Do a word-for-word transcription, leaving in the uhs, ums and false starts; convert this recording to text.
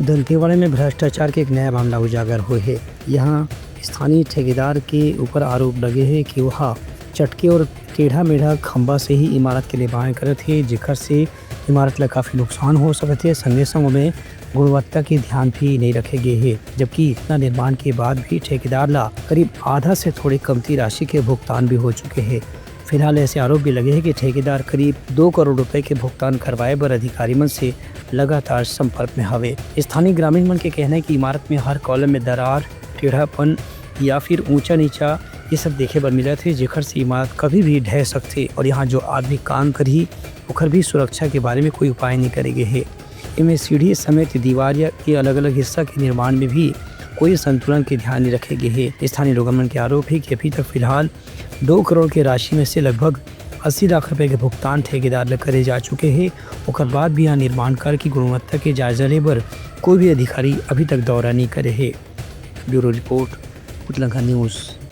दंतेवाड़ा में भ्रष्टाचार के एक नया मामला उजागर हुए हे। यहाँ स्थानीय ठेकेदार के ऊपर आरोप लगे हे कि वह चटके और टेढ़ा मेढ़ा खंभा से ही इमारत के निर्माण करत हे, जेकर से इमारत ला काफी नुकसान हो सकत हे। संगे संग में गुणवत्ता के ध्यान भी नहीं रखे गए हे, जबकि इतना निर्माण के बाद भी ठेकेदार ला करीब आधा से थोड़ी कमती राशि के भुगतान भी हो चुके हे। फिलहाल ऐसे आरोप भी लगे हे कि ठेकेदार करीब दो करोड़ रुपए के भुगतान करवाए बर अधिकारी मन से लगातार संपर्क में हवे। स्थानीय ग्रामीण मन के कहना हे कि इमारत में हर कॉलम में दरार, टेढ़ापन या फिर ऊंचा नीचा, ये सब देखे बर मिलत हे, जेकर से इमारत कभी भी ढह सकथे और यहाँ जो आदमी काम करही, ओकर भी सुरक्षा के बारे में कोई उपाय नहीं करे गए हे। एमे सीढ़ी समेत दीवार या के अलग-अलग हिस्सा के निर्माण में भी कोई संतुलन के ध्यान नहीं रखे गए हे। स्थानीय लोगन मन के आरोप हे कि अभी तक फिलहाल दो करोड़ के राशि में से लगभग अस्सी लाख रुपए के भुगतान ठेकेदार ल करे जा चुके हे। ओकर बाद भी यहाँ निर्माण कार्य की गुणवत्ता के जायजा ले बर कोई भी अधिकारी अभी तक दौरा नहीं करे हे। Bureau report, Utlangha news.